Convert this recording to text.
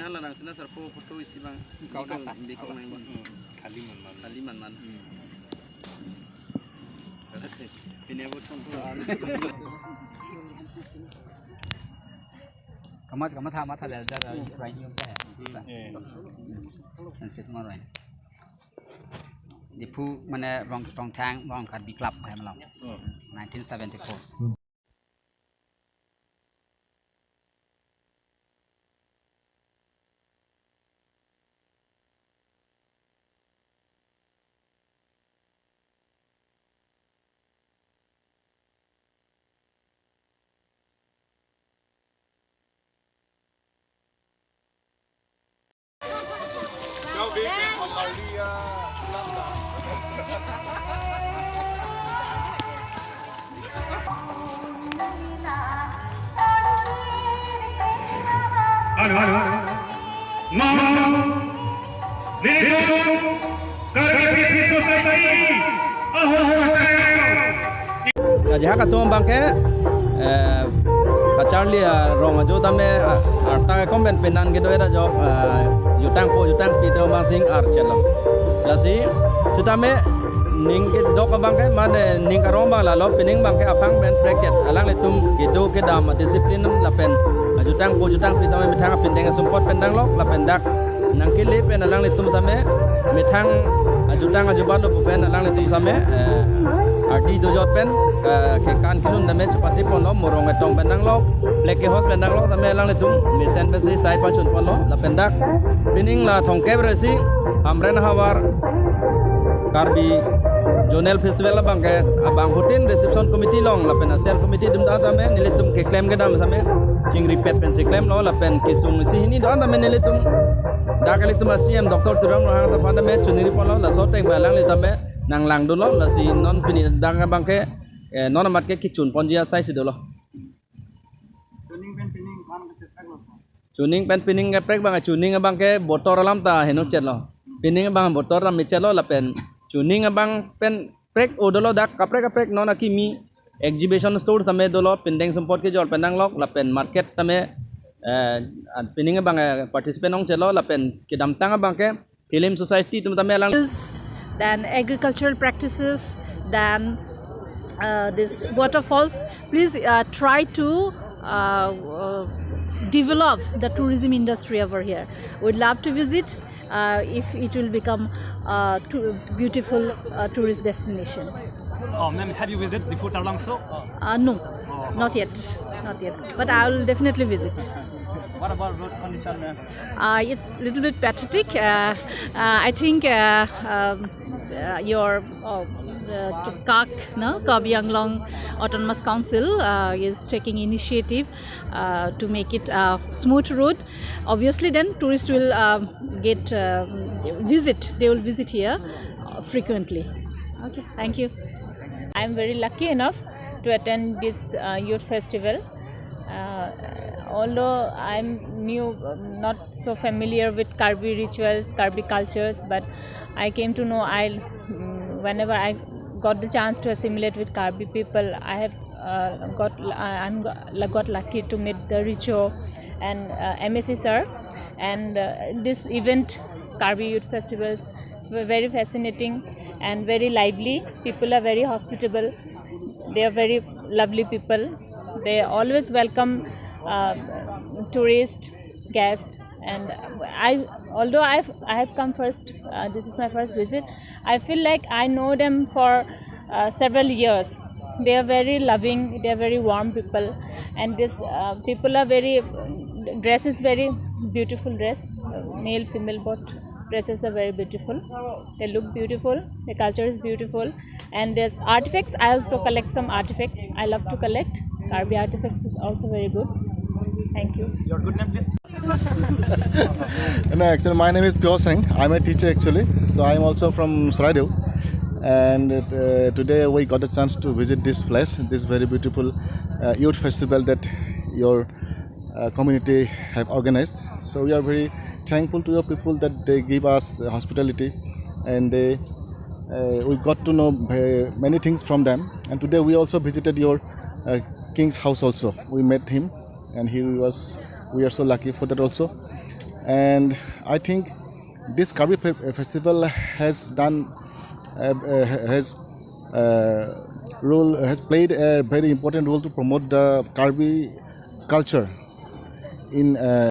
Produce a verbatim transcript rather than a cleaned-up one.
Larang sina sarpo photo isi abang. Kau bikong, nasa. Bikong nang abang. Hmm. Kali man man. Kali man man. Hmm. Pini abot kong. Kamat, kamat ha, matha le jar, rai yung sa. Hmm. Eh. Ansit marai. Diphu mane Rong, Rongthang, Rong Karbi Club hai malom. Hmm. Nineteen seventy-four. Halo, halo, halo. Mau. Nelitum Karbi Christian Society. Ahor, ahor, ahor. Ajahak atum abangke, eh, kacharli arong ajo tame, ah, arta ke comment penan kedo eta jok, ah, jutangpo, jutangpi atum abang sing archetlo. Lasi, sitame, ning kedok abangke, mane ning karong abang lalo, pining abangke aphan pen prekchet. Alanglitum kedo kedam, discipline lapen, ah, jutangpo, jutangpi tame methang apindeng sumpot pen danglok, lapen dak nangkele pen alanglitum same, methang ajutang ajubat lo pu pen alanglitum same, eh, ardi dojot pen, eh, kekan kelun tame chepate ponlo, morong etong pen danglok, flag kehot pen danglok same alanglitum mesen pensi sai pachun ponlo, lapen dak pining la thomkep resi Hamren havar Karbi Zonal Festival abangke abangphutin reception committee along lapen a-cell committee atum ta tame nelitum keklem kedam same chingripet pensi klemlo lapen kesung isi hini do tame nelitum dak ilitum a-C M Doctor Tuliram Ronghang ta aphan tame chuningri ponlo, laso ateng alanglitum tame nanglangdunlo, lasi non pini dak abangke, eh, non amat ke kechun ponji asai si dolo. Chuning pen pining abang kaprek abang, chuning abangke botor alam ta henochetlo. Pining abang botor alam mechetlo lapen chuning abang pen prek o dolo, dak kaprek kaprek non akimi exhibition store tame dolo, pindeng sumpot kejor pen danglok lapen market tame, eh, pining abang, eh, participant ongchetlo lapen kedamtang abangke Film Society atum tame alang. Then agricultural practices, then, uh, this waterfalls. Please, uh, try to, uh, uh, develop the tourism industry over here. We'd love to visit, uh, if it will become a tou-, beautiful, uh, tourist destination. Oh, ma'am, have you visited Diphu Taralangso? Uh, no, oh, not yet, not yet. But I will definitely visit. What about road condition, ma'am? Uh, it's a little bit pathetic. Uh, uh, I think, uh, um, uh, your, uh, uh, K-, KAAC, no? Karbi Anglong Autonomous Council, uh, is taking initiative, uh, to make it a smooth road. Obviously, then tourists will, uh, get, uh, visit. They will visit here, uh, frequently. Okay, thank you. I'm very lucky enough to attend this, uh, youth festival. Uh, although I'm new, uh, not so familiar with Karbi rituals, Karbi cultures, but I came to know, I, mm, whenever I got the chance to assimilate with Karbi people, I have, uh, got, I, I'm go-, got lucky to meet the Richo and, uh, M A C sir, and, uh, this event, Karbi Youth Festivals, it's very fascinating and very lively. People are very hospitable. They are very lovely people. They always welcome, uh, tourist, guest, and I, although I, I have come first, uh, this is my first visit, I feel like I know them for, uh, several years. They are very loving, they are very warm people, and this, uh, people are very, dress is very beautiful dress, male, female both dresses are very beautiful. They look beautiful. The culture is beautiful. And there's artifacts. I also collect some artifacts. I love to collect. Karbi artifacts is also very good. Thank you. Your good name, please? No, actually, my name is Pyo Seng. I'm a teacher, actually. So I'm also from Charaideo. And, uh, today we got a chance to visit this place, this very beautiful, uh, youth festival that your, uh, community have organized. So we are very thankful to your people that they give us, uh, hospitality, and they, uh, we got to know, uh, many things from them. And today we also visited your, uh, king's house also. We met him, and he was, we are so lucky for that also. And I think this Karbi fe- festival has done uh, uh, has uh, role has played a very important role to promote the Karbi culture in uh,